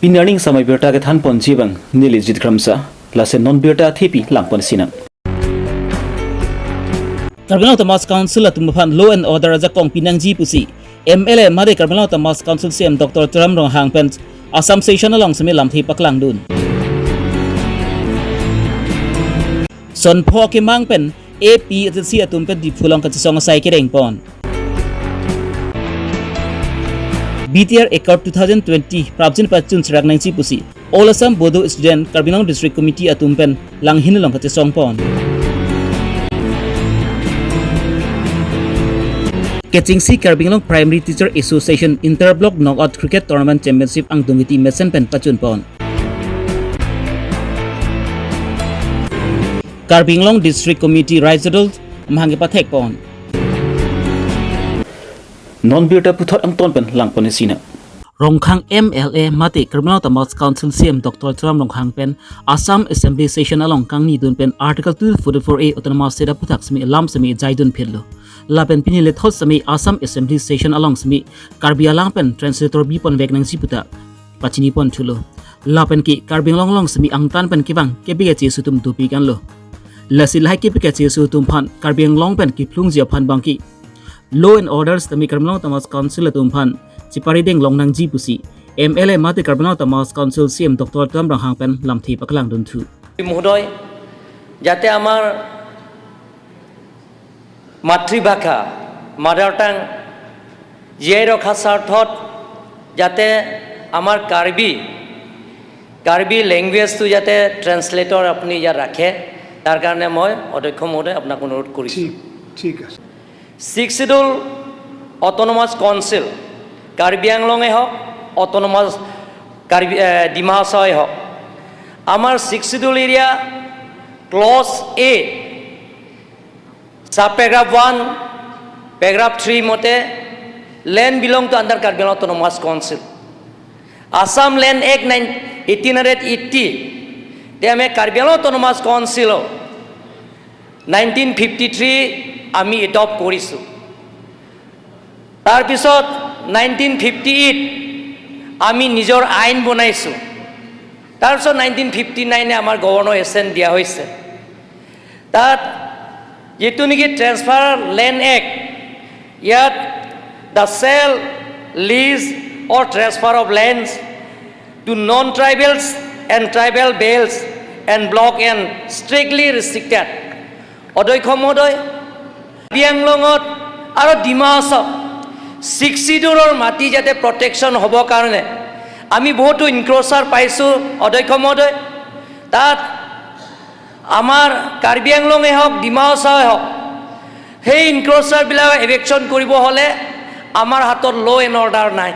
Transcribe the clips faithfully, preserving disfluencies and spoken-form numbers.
Pini arni samai birta kethanponji abang neli Jit Kramsa, laso non birta thepi langpon sinang. Karbi Anglong Autonomous Council atum aphan law and order ajakong pinangji pusi M L A mate Karbi Anglong Autonomous Council C E M Doctor Tuliram Ronghang pen Assam session along semi lamthe paklangdun. Sonpho kemang pen A P H L C atum pen Diphu along kachesong asai kerengpon. B T R Accord two thousand twenty prapjin pachun serak nangji pusi All Assam Bodo Student Karbi Anglong District Committee atum pen Langhin along kachesongpon. Kechengsi Karbi Anglong Primary Teacher Association Inter Block Knockout Cricket Tournament Championship angdung kiti mesen pen pachunpon. Karbi Anglong District Committee Rai Jodol mahang kepathekpon. Non birta puthot angton pen langpon sinang. Ronghang M L A mate Karbi Anglong Autonomous Council C E M Doctor Tuliram Ronghang pen Assam Assembly Session along kangnidun pen Article two forty-four A Autonomous State aphuthak semi lam semi jaidun phitlo. Lapen pini lethot semi Assam Assembly Session along semi Karbi alang pen translator biponvek nangji puta pachinipon thulo. Lapen ke Karbi Anglong along semi angtan pen kevang kepikechesi atum dopik anlo. Lasi lahai kepikechesi atum aphan Karbi Anglong pen kephlungji aphan abangke law and order sitame Karbi Anglong Autonomous Council atum aphan chiparideng long nangji pusi M L A mate Karbi Anglong Autonomous Council C E M Doctor Tuliram Ronghang pen lamthe paklangdun thu. মহোদয়, যাতে আমাৰ মাতৃভাষা, mother tongue জীয়াই ৰখাৰ স্বাৰ্থত যাতে আমাৰ কাৰ্বি, কাৰ্বি লেংগুৱেজটো যাতে ট্ৰেন্সলেটৰ আপুনি ইয়াত ৰাখে, তাৰ কাৰণে মই অধ্যক্ষ মহোদয় আপোনাক অনুৰোধ কৰিছোঁ। ঠিক, ঠিক আছে। Six schedule autonomous council, Karbi আংলঙে হওক, অট'নমাছ কাৰ্বি, এ, ডিমা হাছাওৱে হওক, আমাৰ ছিক্স শ্বিডিউল এৰিয়া ক্লজ এ, ছাব পেৰাগ্ৰাফ ওৱান, পেৰাগ্ৰাফ থ্ৰী মতে land belong to under Karbi Anglong Autonomous Council. Assam land act nine, eighteen hundred এইটি, তে আমি কাৰ্বি আংলং অট'নমাছ কাউন্সিলো নাইনটিন ফিফটি থ্ৰী আমি এডপ্ট কৰিছোঁ। তাৰপিছত নাইনটিন ফিফটি এইট আমি নিজৰ আইন বনাইছোঁ। তাৰপিছত নাইনটিন ফিফটি নাইনে আমাৰ গভৰ্ণৰ এছেণ্ট দিয়া হৈছে। তাত যিটো নেকি ট্ৰেন্সফাৰ লেণ্ড এক্ট, ইয়াত the sale, lease or transfer of lands to non-tribals and tribal belts and block and strictly restricted. অধ্যক্ষ মহোদয়, কাৰ্বি আংলঙত আৰু ডিমা হাছাও ছিক্স শ্বিডিউলৰ মাটি যাতে প্ৰটেকশ্যন হ'ব কাৰণে আমি বহুতো ইনক্ৰ'চাৰ পাইছোঁ অধ্যক্ষ মহোদয়। তাত আমাৰ কাৰ্বি আংলঙে হওক, ডিমা হাছাওৱে হওক, সেই ইনক্ৰ'চাৰবিলাক এভিকশ্যন কৰিব হ'লে আমাৰ হাতত ল' এণ্ড অৰ্ডাৰ নাই,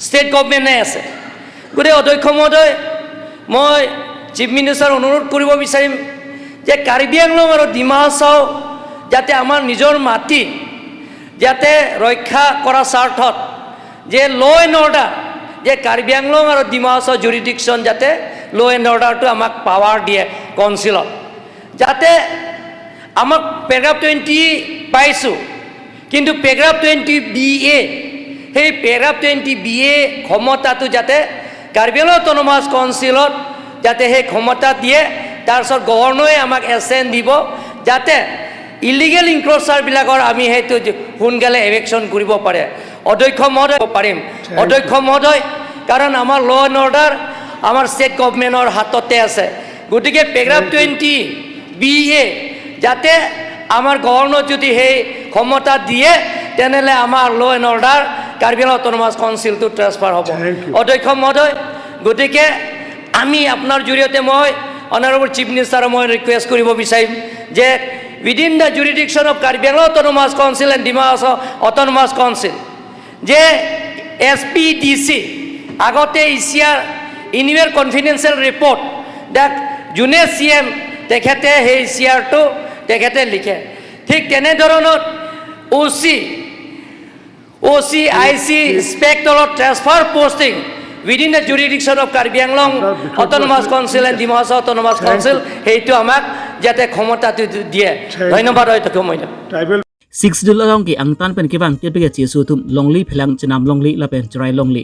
ষ্টেট গভৰ্ণমেণ্টে আছে। গতিকে অধ্যক্ষ মহোদয়, মই চিফ মিনিষ্টাৰ অনুৰোধ কৰিব বিচাৰিম যে কাৰ্বি আংলং আৰু ডিমা হাছাও যাতে আমাৰ নিজৰ মাটি যাতে ৰক্ষা কৰাৰ স্বাৰ্থত যে ল' এণ্ড অৰ্ডাৰ, যে কাৰ্বি আংলং আৰু ডিমা হাছাও জুৰিডিকশ্যন যাতে ল' এণ্ড অৰ্ডাৰটো আমাক পাৱাৰ দিয়ে কাউন্সিলত, যাতে আমাক পেৰাগ্ৰাফ টুৱেণ্টি পাইছোঁ, কিন্তু পেৰাগ্ৰাফ টুৱেণ্টি বি এ, সেই পেৰাগ্ৰাফ টুৱেণ্টি বি এ ক্ষমতাটো যাতে কাৰ্বি আংলং অট'নমাছ কাউন্সিলত যাতে সেই ক্ষমতা দিয়ে, তাৰপিছত গভৰ্ণৰে আমাক এছেণ্ট দিব, যাতে ইলিগেল ইনক্ৰ'চাৰবিলাকৰ আমি সেইটো সোনকালে এভিকশ্যন কৰিব পাৰে। অধ্যক্ষ মহোদয়, পাৰিম। Thank you. অধ্যক্ষ মহোদয়, কাৰণ আমাৰ ল' এণ্ড অৰ্ডাৰ আমাৰ ষ্টেট গভৰ্ণমেণ্টৰ হাততে আছে। গতিকে paragraph Thank you. Twenty B A যাতে আমাৰ গভৰ্ণৰ যদি সেই ক্ষমতা দিয়ে, তেনেহ'লে আমাৰ law' and order Karbi Anglong autonomous কাউন্সিলটো ট্ৰেন্সফাৰ হ'ব। Thank you. অধ্যক্ষ মহোদয়, গতিকে আমি আপোনাৰ জৰিয়তে মই অনাৰেবল চিফ মিনিষ্টাৰক মই ৰিকুৱেষ্ট কৰিব বিচাৰিম যে within the jurisdiction of Karbi Anglong Autonomous Council and Dima Hasao Autonomous Council, যে এছ পি ডি চি আগতে ই চি আৰ এনুৱেল কনফিডেঞ্চিয়েল ৰিপৰ্ট, যাক যোনে চি এম তেখেতে সেই ই চি আৰটো তেখেতে লিখে, ঠিক তেনেধৰণৰ অ' চি, অ' চি, আই চি, ইনস্পেক্টৰৰ transfer posting within the jurisdiction of Karbi Anglong Autonomous Council and Dima Hasao Autonomous Council, সেইটো আমাক যাতে ক্ষমতাটো দিয়ে। Thank you. ধন্যবাদ, অধ্যক্ষ মহোদয়। Tribal Sixth Schedule along ke angtan pen kevang kepikechesi atum longle, phelang chenam longle lapen cherai longle.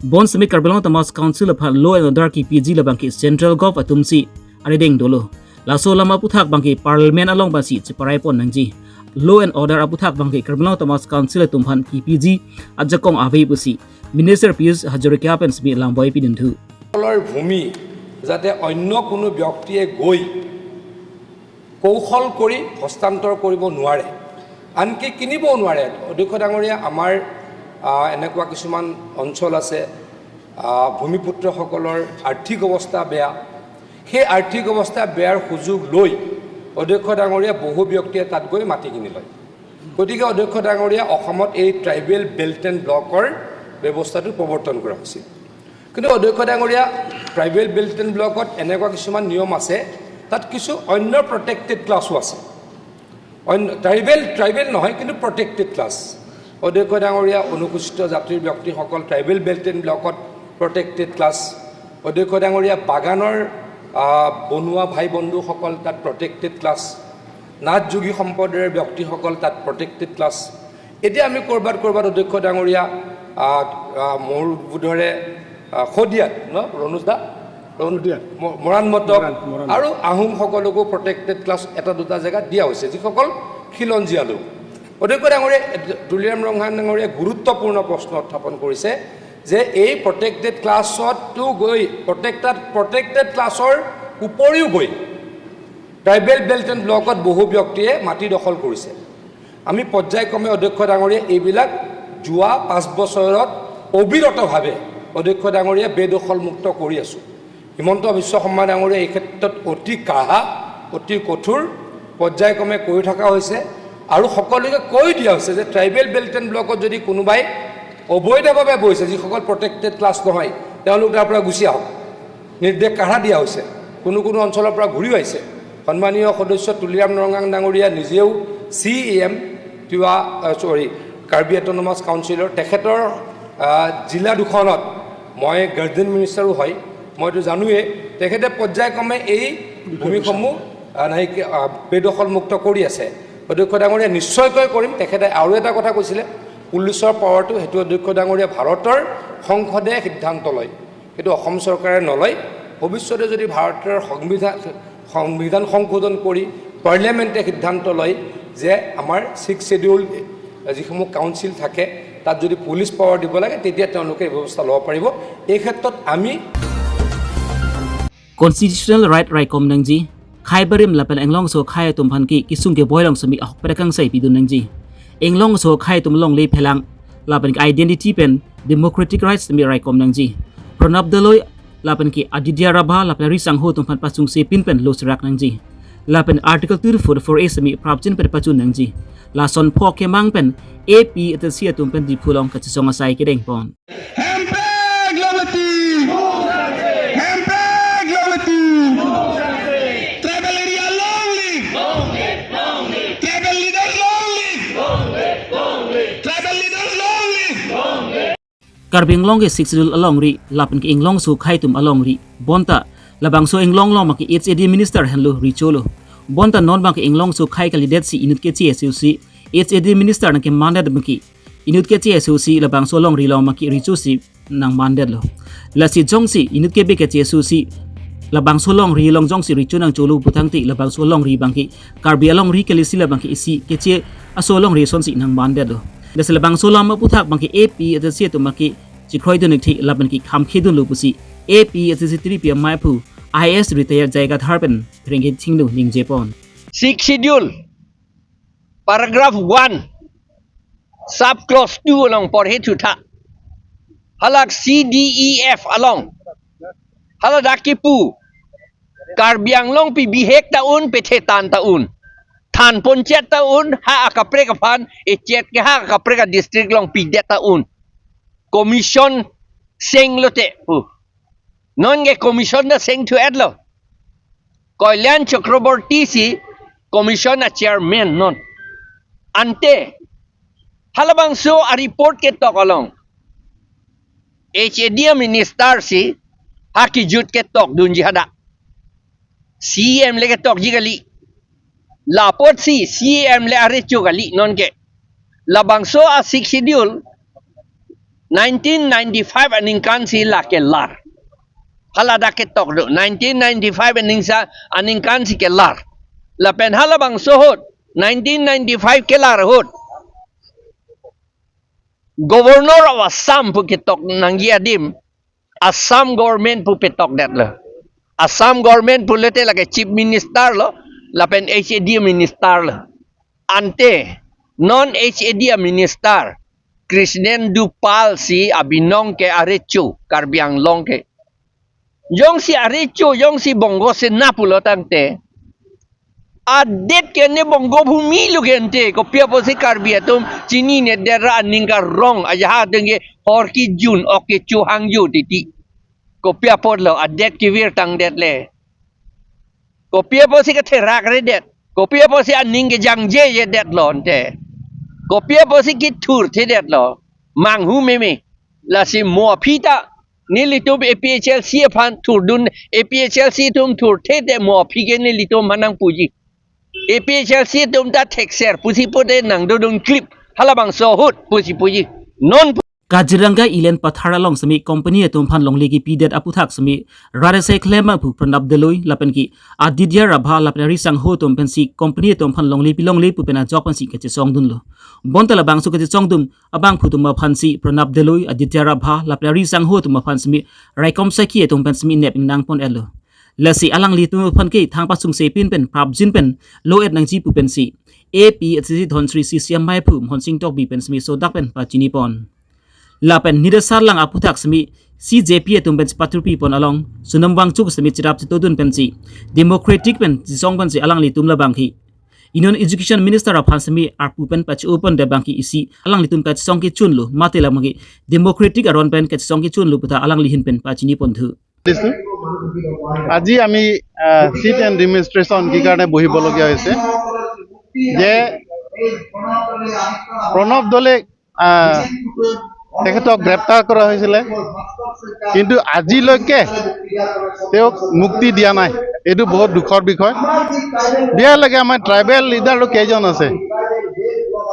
Bonsitame Karbi Anglong Autonomous Council aphan law and order kepiji labangke Central Govt atumsi arideng dolo. Laso alam aputhak abangke Parliament along pensi cheparai pon nangji. Law and order aputhak abangke Karbi Anglong Autonomous Council atum aphan kepiji ajakong ave pusi Minister Pijush Hazarika pen simi lam boi pidun thu. সকলৰ ভূমি যাতে অন্য কোনো ব্যক্তিয়ে গৈ কৌশল কৰি হস্তান্তৰ কৰিব নোৱাৰে, আনকি কিনিবও নোৱাৰে। অধ্যক্ষ ডাঙৰীয়া, আমাৰ আহ, এনেকুৱা কিছুমান অঞ্চল আছে, আহ, ভূমিপুত্ৰসকলৰ আৰ্থিক অৱস্থা বেয়া। সেই আৰ্থিক অৱস্থা বেয়াৰ সুযোগ লৈ অধ্যক্ষ ডাঙৰীয়া বহু ব্যক্তিয়ে তাত গৈ মাটি কিনি লয়। গতিকে অধ্যক্ষ ডাঙৰীয়া, অসমত এই ট্ৰাইবেল বেল্ট এণ্ড ব্লকৰ ব্যৱস্থাটো প্ৰৱৰ্তন কৰা উচিত। কিন্তু অধ্যক্ষ ডাঙৰীয়া, ট্ৰাইবেল বেল্ট এণ্ড ব্লকত এনেকুৱা কিছুমান নিয়ম আছে, তাত কিছু অন্য প্ৰটেক্টেড ক্লাছো আছে। অন্য ট্ৰাইবেল, ট্ৰাইবেল নহয়, কিন্তু প্ৰটেক্টেড ক্লাছ। অধ্যক্ষ ডাঙৰীয়া, অনুসূচিত জাতিৰ ব্যক্তিসকল ট্ৰাইবেল বেল্ট এণ্ড ব্লকত প্ৰটেক্টেড ক্লাছ। অধ্যক্ষ ডাঙৰীয়া, বাগানৰ আহ, বনুৱা ভাই বন্ধুসকল তাত প্ৰটেক্টেড ক্লাছ। নাথ যোগী সম্প্ৰদায়ৰ ব্যক্তিসকল তাত প্ৰটেক্টেড ক্লাছ। এতিয়া আমি ক'ৰবাত ক'ৰবাত অধ্যক্ষ ডাঙৰীয়া, আহ, আহ, মোৰ বোধৰে, আহ, শদিয়াত ন, ৰণোজ দা? ৰণোজ শদিয়াত। ম-, মৰাণ মটক মৰাণ, মৰাণ। আৰু আহোমসকলকো প্ৰটেক্টেড ক্লাছ এটা দুটা জেগাত দিয়া হৈছে, যিসকল খিলঞ্জীয়া লোক। অধ্যক্ষ ডাঙৰীয়া, তুলিৰাম ৰংহাং ডাঙৰীয়া গুৰুত্বপূৰ্ণ প্ৰশ্ন উত্থাপন কৰিছে যে এই প্ৰটেক্টেড ক্লাছতো গৈ, প্ৰটেক্টেড, প্ৰটেক্টেড ক্লাছৰ উপৰিও গৈ ট্ৰাইবেল বেল্ট এণ্ড ব্লকত বহু ব্যক্তিয়ে মাটি দখল কৰিছে। আমি পৰ্যায়ক্ৰমে অধ্যক্ষ ডাঙৰীয়া এইবিলাক যোৱা পাঁচ বছৰত অবিৰতভাৱে অধ্যক্ষ ডাঙৰীয়া বেদখলমুক্ত কৰি আছোঁ। হিমন্ত বিশ্ব শৰ্মা ডাঙৰীয়া এই ক্ষেত্ৰত অতি কাঢ়া, অতি কঠোৰ পৰ্যায়ক্ৰমে কৰি থকা হৈছে আৰু সকলোকে কৈ দিয়া হৈছে যে ট্ৰাইবেল বেল্ট এণ্ড ব্লকত যদি কোনোবাই অবৈধভাৱে বৈছে, যিসকল প্ৰটেক্টেড ক্লাছ নহয়, তেওঁলোক তাৰ পৰা গুচি আহক। নিৰ্দেশ কাঢ়া দিয়া হৈছে, কোনো কোনো অঞ্চলৰ পৰা ঘূৰিও আহিছে। সন্মানীয় সদস্য তুলিৰাম ৰংহাং ডাঙৰীয়া নিজেও চি ই এম, তিৱা, আহ, চৰি, কাৰ্বি অট'নমাছ কাউন্সিলৰ, তেখেতৰ, আহ, জিলা দুখনত মই গাৰ্জেন মিনিষ্টাৰো হয়, মইতো জানোৱেই। তেখেতে পৰ্যায়ক্ৰমে এই ভূমিসমূহ, আহ, নাই কি, আহ, বেদখলমুক্ত কৰি আছে। অধ্যক্ষ ডাঙৰীয়া, নিশ্চয়কৈ কৰিম। তেখেতে আৰু এটা কথা কৈছিলে, পুলিচৰ পাৱাৰটো, সেইটো অধ্যক্ষ ডাঙৰীয়া ভাৰতৰ সংসদে সিদ্ধান্ত লয়, সেইটো অসম চৰকাৰে নলয়। ভৱিষ্যতে যদি ভাৰতৰ সংবিধান, সংবিধান সংশোধন কৰি পাৰ্লিয়ামেণ্টে সিদ্ধান্ত লয় যে আমাৰ ছিক্স শ্বেডিউল যিসমূহ কাউন্সিল থাকে, তাত যদি পুলিচ পাৱাৰ দিব লাগে, তেতিয়া তেওঁলোকে এই ব্যৱস্থা ল'ব পাৰিব। এই ক্ষেত্ৰত আমি Constitutional right raikom nangji. Khei barim lapen inglongso khei atum aphan ke kesung keboi along simi ahokpet akangsai pidun nangji. Inglongso khei atum alongle phelang lapen ke identity pen democratic rights simi raikom nangji. Pranab Daloi lapen ke Aditya Rabha lapen Risang Ingti atum aphan pachungse pin pen lo serak nangji. Lapen Article two forty-four A simi prapjin pen pachun nangji. Lason pho kemang pen A P H L C atum pen Diphu along kachesong asai kedeng pon. Hemprek long live! Hemprek long live! Tribal area long live! Tribal leaders long live! Tribal leaders long live! Karbi Anglong ke Sixth Schedule alongri lapen ke inglongso khei atum alongri bonta labangso inglong along abangke H A D minister henlo richolo. Bonta non abangke inglongso khei kalidet si inut keche asai si H A D minister nangkemandet abangke inut keche asai si labangso alongri along abangke richo si nangmandetlo. Lasi jongsi inut kebe keche asai si labangso alongri along jongsi richo nangcholo putangte labangso alongri abangke Karbi alongri kali si labangke isi keche aso alongri asonsi nangmandetlo. Lasi labangso alam aputhak abangke A P H L C atum abangke chikroidun ik thik lapen ke khamkhedunlo pusi A P H L C three P amei aphu I A S retired J I Kathar pen rengke chinglu ningje pon. Sixth Schedule, paragraph one, sub clause two along porhe thutha. Halak C D E F along, hala dak kipu, Karbi Anglong pi bihek ta un, pi thetan ta un, than ponchet ta un, ha akaprek aphan echet ke ha akaprek a district along pidet ta un. Commission seng lote pu. Non ke commission ta seng thu-etlo. Kalyan Chakraborty si commission a chairman non. Ante halabangso a report ketok along H A D a minister si ha kejut ketok dunji hadak. C E M le ketokji kali. Lapotsi C E M le arecho kali non ke. Labangso a Sixth Schedule Nineteen ninety-five aningkan si la kelar. Hala dak ketok do. Nineteen ninety-five aningsa, aningkan si kelar. Lapen halabangso ahut, nineteen ninety-five kelar ahut, Governor of Assam pu ketok nangji adim, Assam government pu petokdetlo. Assam government pulote lake Chief Minister lo, lapen H A D Minister lo. Ante non H A D Minister Krishnendu Pal si abinong ke arecho Karbi Anglong ke. Jongsi arecho, jongsi Bongo Sena pulo tangte, adet ke ne Bongo Bhumi lo ke ante, kopi apotsi Karbi atum chininedet ra aning karong, ajaha atum ke hor kejun, ok kecho hangjo titi. Kopi apotlo, adet kevir tangdet le. Kopi apotsi ketherak redet. Kopi apotsi aning kejangjejedetlo ante. Kopi apotsi kethurthedetlo. Manghu meme. Lasi mo aphi ta nelitum A P H L C aphan thurdun, A P H L C atum thurthe te mo aphi ke nelitum aphan nangpuji. A P H L C atum ta thekser pusi pute nangdodun klip. Halabangso ahut pusi puji. Non Kaziranga Inland Pathar along semi company atum aphan longle kepidet aputhak semi rat asai klem abangphu Pranab Deloi lapen ke Aditya Rabha lapen ari sangho atum pensi company atum aphan longle pilongle pu pen ajok pensi kachesongdunlo. Bonta labangso kachesongdun abangphu atum aphansi Pranab Deloi, Aditya Rabha lapen ari sangho atum aphan semi raikom sakhi atum pen semi nep ingnang pon-etlo. Lasi alanglitum aphan ke thang pasungse pin pen prapjin pen lo-et nangji pu pensi A P H C C Dhonsiri C C M maiphu Mhonsing Tokbi pen semi sodak pen pachini pon. Lapen nida sarlang aputhak semi C J P atum pen paturpi pon along Sonam Wangchuk semi cherap chetodun pensi Democratic pen chesong pensi alanglitum labangke Union Education Minister aphan semi arpu pen pachu pon de bangke isi alanglitum kachesong kechunlo mate labangke Democratic aron pen kachesong kechunlo putha alangli ahin pen pachini ponthu. দিছো। আজি আমি, আহ, sit and demonstration কি কাৰণে বহিবলগীয়া হৈছে যে প্ৰণৱ দলে, আহ, তেখেতক গ্ৰেপ্তাৰ কৰা হৈছিলে, কিন্তু আজিলৈকে তেওঁক মুক্তি দিয়া নাই। এইটো বহুত দুখৰ বিষয়। বেয়া লাগে, আমাৰ ট্ৰাইবেল লিডাৰ কেইজন আছে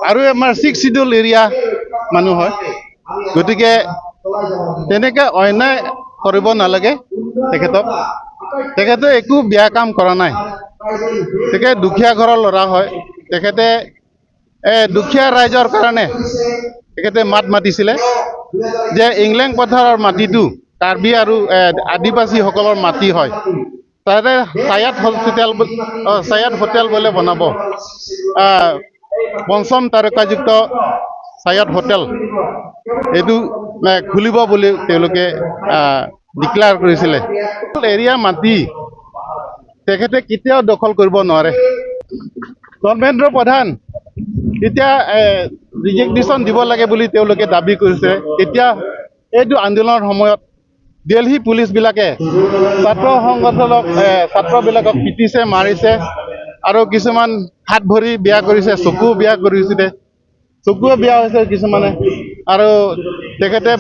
আৰু আমাৰ ছিক্স চিডিউল এৰিয়া মানুহ হয়, গতিকে তেনেকে অন্যায় কৰিব নালাগে তেখেতক। তেখেতে একো বেয়া কাম কৰা নাই। তেখেত দুখীয়া ঘৰৰ ল'ৰা হয়। তেখেতে, এ, দুখীয়া ৰাইজৰ কাৰণে তেখেতে মাত মাতিছিলে যে ইংলেং পথাৰৰ মাটিটো কাৰ্বি আৰু, এ, আদিবাসীসকলৰ মাটি হয়। তাতে চায়াদ হস্পিটেল বু-, অ, চায়াদ হোটেল বোলে বনাব। আহ, পঞ্চম তাৰকাযুক্ত চায়াদ হোটেল এইটো, এ, খুলিব বুলি তেওঁলোকে, আহ, ডিক্লেয়াৰ কৰিছিলে। এৰিয়া মাটি তেখেতে কেতিয়াও দখল কৰিব নোৱাৰে। ধৰ্মেন্দ্ৰ প্ৰধান এতিয়া, এ, ৰিজিগনেশ্যন দিব লাগে বুলি তেওঁলোকে দাবী কৰিছে। এতিয়া এইটো আন্দোলনৰ সময়ত দেলহি পুলিচবিলাকে ছাত্ৰ সংগঠনক, এ, ছাত্ৰবিলাকক পিটিছে, মাৰিছে আৰু কিছুমান হাত ভৰি বেয়া কৰিছে, চকু বেয়া কৰিছিলে, চকুৱে বেয়া হৈছে কিছুমানে। আৰু তেখেতে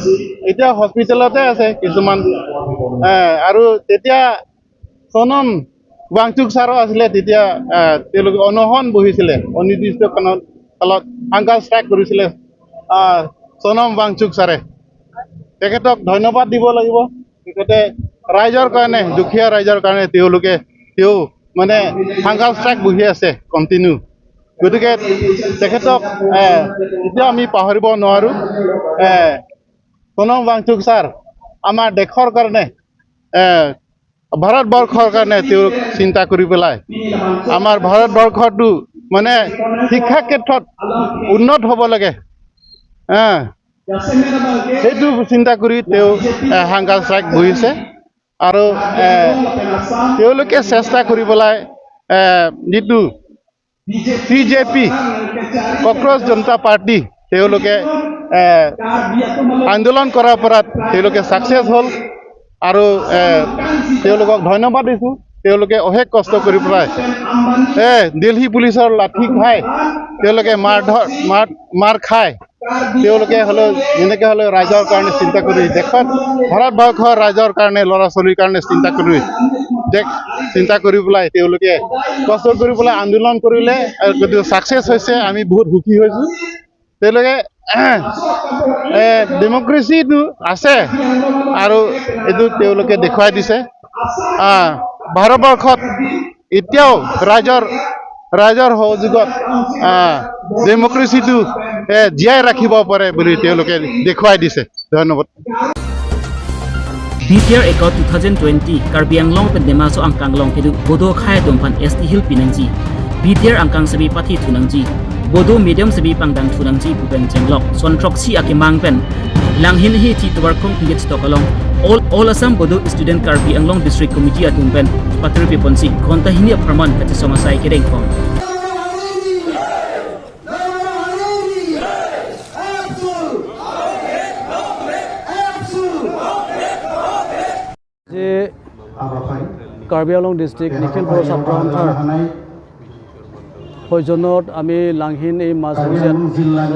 এতিয়া হস্পিটেলতে আছে কিছুমান। এ, আৰু তেতিয়া চনম ৱাংচুক ছাৰো আছিলে, তেতিয়া, এ, তেওঁলোকে অনশন বহিছিলে, অনিৰ্দিষ্ট কালত, কালত হাংগাৰ ষ্ট্ৰাইক কৰিছিলে, আহ, চনম ৱাংচুক ছাৰে। তেখেতক ধন্যবাদ দিব লাগিব। তেখেতে ৰাইজৰ কাৰণে, দুখীয়া ৰাইজৰ কাৰণে তেওঁলোকে, তেওঁ মানে হাংগাৰ ষ্ট্ৰাইক বহি আছে কণ্টিনিউ। গতিকে তেখেতক, এ, এতিয়াও আমি পাহৰিব নোৱাৰো। এ, চনম ৱাংচুক ছাৰ আমাৰ দেশৰ কাৰণে, এ, ভাৰতবৰ্ষৰ কাৰণে তেওঁ চিন্তা কৰি পেলাই আমাৰ ভাৰতবৰ্ষটো মানে শিক্ষা ক্ষেত্ৰত উন্নত হ'ব লাগে। হা, সেইটো চিন্তা কৰি তেওঁ, এ, হাংগাৰ ষ্ট্ৰাইক বহিছে। আৰু, এ, তেওঁলোকে চেষ্টা কৰি পেলাই, এ, যিটো চি জে পি, কক্ৰজ জনতা পাৰ্টি, তেওঁলোকে, এ, আন্দোলন কৰাৰ পৰা তেওঁলোকে ছাকচেছ হ'ল। আৰু, এ, তেওঁলোকক ধন্যবাদ দিছো। তেওঁলোকে অশেষ কষ্ট কৰি পেলাই, এ, দিল্লী পুলিচৰ লাঠি খাই, তেওঁলোকে মাৰ ধৰ, মাৰ, মাৰ খাই, তেওঁলোকে হ'লেও যেনেকে হ'লেও ৰাইজৰ কাৰণে চিন্তা কৰি, দেশত ভাৰতবৰ্ষৰ ৰাইজৰ কাৰণে, ল'ৰা ছোৱালীৰ কাৰণে চিন্তা কৰি, দেশ চিন্তা কৰি পেলাই তেওঁলোকে কষ্ট কৰি পেলাই আন্দোলন কৰিলে আৰু যদিও ছাকচেছ হৈছে, আমি বহুত সুখী হৈছো। তেওঁলোকে এ, ডেমক্ৰেচিটো আছে আৰু এইটো তেওঁলোকে দেখুৱাই দিছে। আহ, ভাৰতবৰ্ষত এতিয়াও ৰাইজৰ, ৰাইজৰ সহযোগত, আহ, ডেমক্ৰেচিটো, এ, জীয়াই ৰাখিব পাৰে বুলি তেওঁলোকে দেখুৱাই দিছে। ধন্যবাদ। B T R Accord two thousand twenty, Karbi Anglong pen Dima Hasao angkang along kedo Bodo akhei atum aphan S T Hill pinangji, B T R angkang sitame pathe thunangji, Bodo medium sitame pangdang thunangji pu pen chenglok son throksi akemang pen Langhin hithi tovar kong phingit stok along All, All Assam Bodo Student Karbi Anglong District Committee atum pen patir piponsi ghonta hini apharman kachesong asai kedengpon. যে কাৰ্বি আংলং ডিষ্ট্ৰিক্ট নিখিল বড়ো ছাত্ৰ সন্থাৰ সৌজন্যত আমি লাংহিন এই মাজমজিয়াত,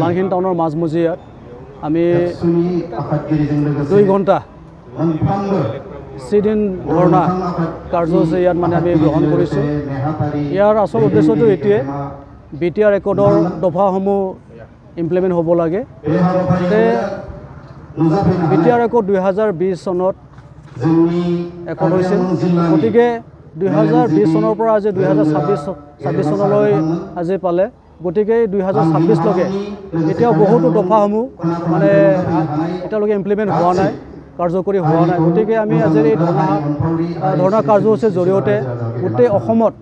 লাংহিন টাউনৰ মাজমজিয়াত আমি দুই ঘণ্টা চিট ইন ধৰ্ণা কাৰ্যসূচী ইয়াত মানে আমি গ্ৰহণ কৰিছোঁ। ইয়াৰ আচল উদ্দেশ্যটো এইটোৱে, বি টি আৰ একৰ্ডৰ দফাসমূহ ইমপ্লিমেণ্ট হ'ব লাগে। তে বি টি আৰ একৰ্ড দুই হাজাৰ বিছ চনত একৰ্ড হৈছিল। গতিকে দুই হাজাৰ বিছ চনৰ পৰা আজি দুই হাজাৰ ছাব্বিছ, ছাব্বিছ চনলৈ আজি পালে। গতিকে এই দুই হাজাৰ ছাব্বিছলৈকে এতিয়াও বহুতো দফাসমূহ মানে এতিয়ালৈকে ইমপ্লিমেণ্ট হোৱা নাই, কাৰ্যকৰী হোৱা নাই। গতিকে আমি আজি এই ধৰ্ণা, ধৰ্ণা কাৰ্যসূচীৰ জৰিয়তে গোটেই অসমত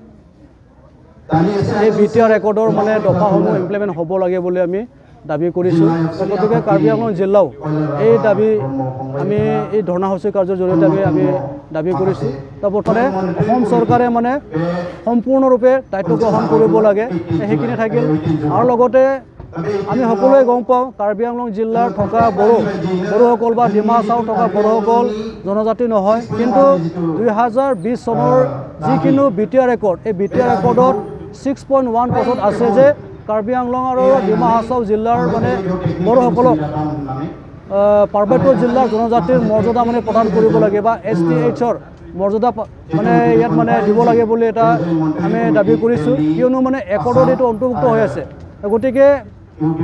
এই বি টি আৰ একৰ্ডৰ মানে দফাসমূহ ইমপ্লিমেণ্ট হ'ব লাগে বুলি আমি দাবী কৰিছোঁ। গতিকে কাৰ্বি আংলং জিলাও এই দাবী, আমি এই ধৰ্ণা সূচী কাৰ্যৰ জৰিয়তে আমি, আমি দাবী কৰিছোঁ। তো প্ৰথমে অসম চৰকাৰে মানে সম্পূৰ্ণৰূপে দায়িত্ব গ্ৰহণ কৰিব লাগে, সেইখিনি থাকিল। আৰু লগতে আমি সকলোৱে গম পাওঁ, কাৰ্বি আংলং জিলাৰ থকা বড়ো, বড়োসকল বা ডিমা হাছাওত থকা বড়োসকল জনজাতি নহয়, কিন্তু দুই হাজাৰ বিছ চনৰ যিখিনি বি টি আৰ একৰ্ড, এই বি টি আৰ একৰ্ডত ছিক্স পইণ্ট ওৱান পাৰ্চেণ্ট আছে যে কাৰ্বি আংলং আৰু ডিমা হাছাও জিলাৰ মানে বড়োসকলক, আহ, পাৰ্বত্য জিলাৰ জনজাতিৰ মৰ্যাদা মানে প্ৰদান কৰিব লাগে বা এছ টি এইচৰ মৰ্যাদা পা-, মানে ইয়াত মানে দিব লাগে বুলি এটা আমি দাবী কৰিছোঁ। কিয়নো মানে একৰ্ডত এইটো অন্তৰ্ভুক্ত হৈ আছে। গতিকে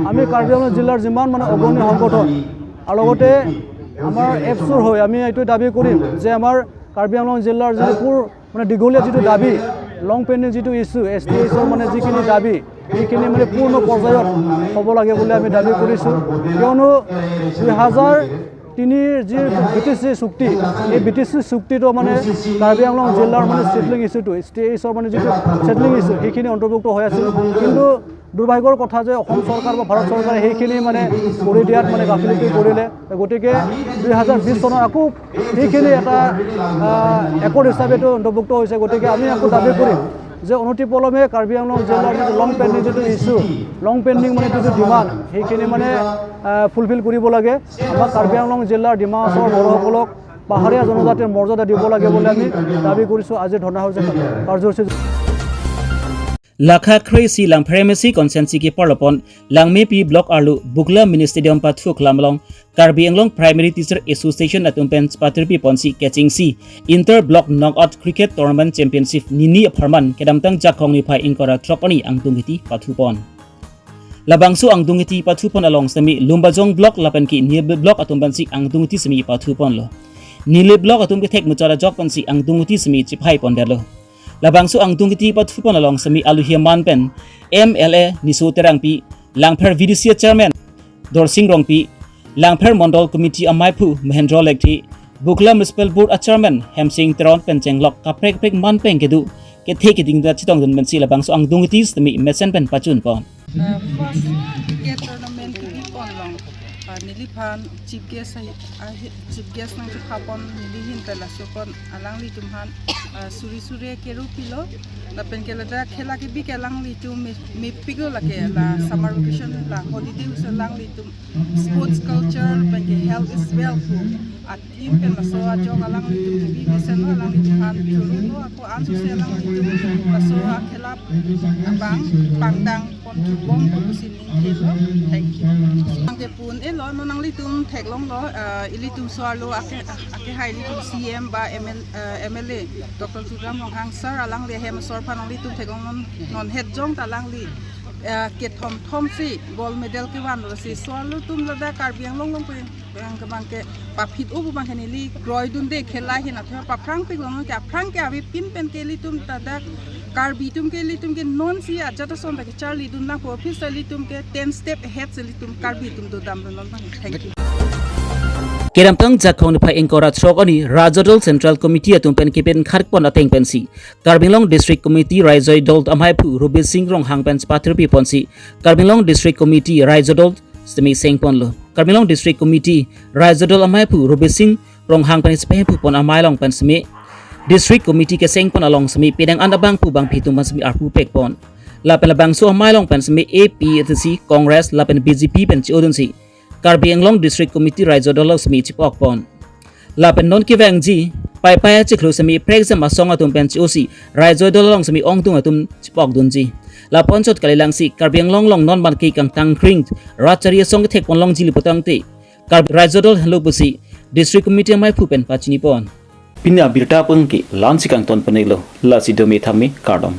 আমি কাৰ্বি আংলং জিলাৰ যিমান মানে অগ্ৰণী সংগঠন আৰু লগতে আমাৰ এপছুৰ হৈ আমি এইটো দাবী কৰিম যে আমাৰ কাৰ্বি আংলং জিলাৰ যিটো পূৰ মানে দীঘলীয়া যিটো দাবী, লং পেণ্ডিং যিটো ইছ্যু, এছ টি এইচৰ মানে যিখিনি দাবী, সেইখিনি মানে পূৰ্ণ পৰ্যায়ত হ'ব লাগে বুলি আমি দাবী কৰিছোঁ। কিয়নো দুই হাজাৰ তিনিৰ যি বি টি চি চুক্তি, এই বি টি চি চুক্তিটো মানে কাৰ্বি আংলং জিলাৰ মানে ছেটলিং ইছ্যুটো, এছ টি এইচৰ মানে যিটো ছেটলিং ইছ্যু, সেইখিনি অন্তৰ্ভুক্ত হৈ আছিল। কিন্তু দুৰ্ভাগ্যৰ কথা যে অসম চৰকাৰ বা ভাৰত চৰকাৰে সেইখিনি মানে কৰি দিয়াত মানে গাফিলতি কৰিলে। গতিকে দুই হাজাৰ বিছ চনত আকৌ সেইখিনি এটা, আহ, একৰ্ড হিচাপে এইটো অন্তৰ্ভুক্ত হৈছে। গতিকে আমি আকৌ দাবী কৰিম যে অনতিপলমে কাৰ্বি আংলং জিলাৰ যিটো লং পেণ্ডিং যিটো ইছ্যু, লং পেণ্ডিং মানে যিটো ডিমাণ্ড, সেইখিনি মানে, আহ, ফুলফিল কৰিব লাগে। আমাৰ কাৰ্বি আংলং জিলাৰ ডিমা হাছাওৰ বড়োসকলক পাহাৰীয়া জনজাতিৰ মৰ্যাদা দিব লাগে বুলি আমি দাবী কৰিছোঁ আজিৰ ধৰ্ণা সূচী কাৰ্যসূচী। Lakha kre-isi Langpher M A C constituency keparlopon Langmepi block arlo Bukla mini stadium pathu aklam along Karbi Anglong Primary Teacher Association atum pen patir piponsi kechengsi inter block knockout cricket tournament championship nini apharman kedamtang Jakhong niphai ingkoi ra throk arni angdung hiti pathupon. Labangso angdung hiti pathupon along sitame Lumbajong block lapen ke Nilip block atum pensi angdung hiti sitame pathuponlo. Nilip block atum kethek muchot ajok pensi angdung hiti sitame chephaipondetlo. Labangso angdung hiti pathupon along sitame aluhi aman pen M L A Niso Terangpi, Langpher V D C chairman Dorsing Rongpi, Langpher Mondol Committee amaiphu Mahendra Lekthe, Bukla Municipal Board a chairman Hemsing Teron pen chenglok kaprek kaprek man pen kedo kethe keding ta chetongdun pensi labangso angdung hiti sitame mesen pen pachunpon. Uh, first cricket tournament kebiponlong, uh, neliphan chief guest ahi, ahi, chief guest nangchephapon neli ahin pen lasopon alanglitum aphan, uh, suri suri kero pilo. Lapen ke ladak khela kebi ke alanglitum me, mepiklo, lake la summer vacation la holiday usa alanglitum sports culture lapen ke health is wealth pu a-theme pen laso ajok alanglitum kebi mesen lo, alanglitum aphan choro lo, ako ansose alanglitum laso akhela abang pangdang pon thubom pu pusi ning thelo. Thank you. Nangkepun-elo, non nanglitum theklonglo, ah, ilitum so-arlo ake, ah, akehai ilitum C M ba M L, ah, M L A Doctor Tuliram Ronghang sir, alangli hem asor aphan nanglitum theklong, non, non het jong ta alangli eh, kethom thom si gold medal kevanlo si, so alutum ladak Karbi Anglong along pen, eh, kemang ke paphit-o pu abang ke neli kroidunde, khela ahin athe paphrang pik long ke aphrang ke avepin pen ke ilitum ladak Karbi atum ke ilitum ke non si ajat ason ta kecharlidun nangpo, office ilitum ke ten step ahead si ilitum Karbi atum dodamdun long abang. Thank you. Kedamtang Jakhong niphai ingkoi ra throk arni Raijo Dol Central Committee atum pen kepen kharpon ateng pensi Karbi Anglong District Committee Raijo Dol amaiphu Robising Ronghang pen chepathirpi ponsi Karbi Anglong District Committee Raijo Dol semi sengponlo. Karbi Anglong District Committee Raijo Dol amaiphu Robising Ronghang pen chepahemphu pon amei along pen semi District Committee kesengpon along semi pedang an abangphu bangphi atum pen semi arpu pekpon. Lapen labangso amei along pen semi A P H L C, Congress lapen B J P pen che-odunsi Karbi Anglong District Committee Raijo Dol along semi chepokpon. Lapen non kevangji Paipai achiklo semi prekjam asong atum pen che-osi Raijo Dol along semi ongdung atum chepokdunji. Lapuanchot kalilangsi Karbi Anglong along non abang ke kangtang kring rat chari asong kethekpon longji li putangte Karbi Raijo Dol henlo pusi District Committee amaiphu pen pachinipon. Pini abirta abang ke la-ansi kangton pon-iklo, lasi dome thame kardom.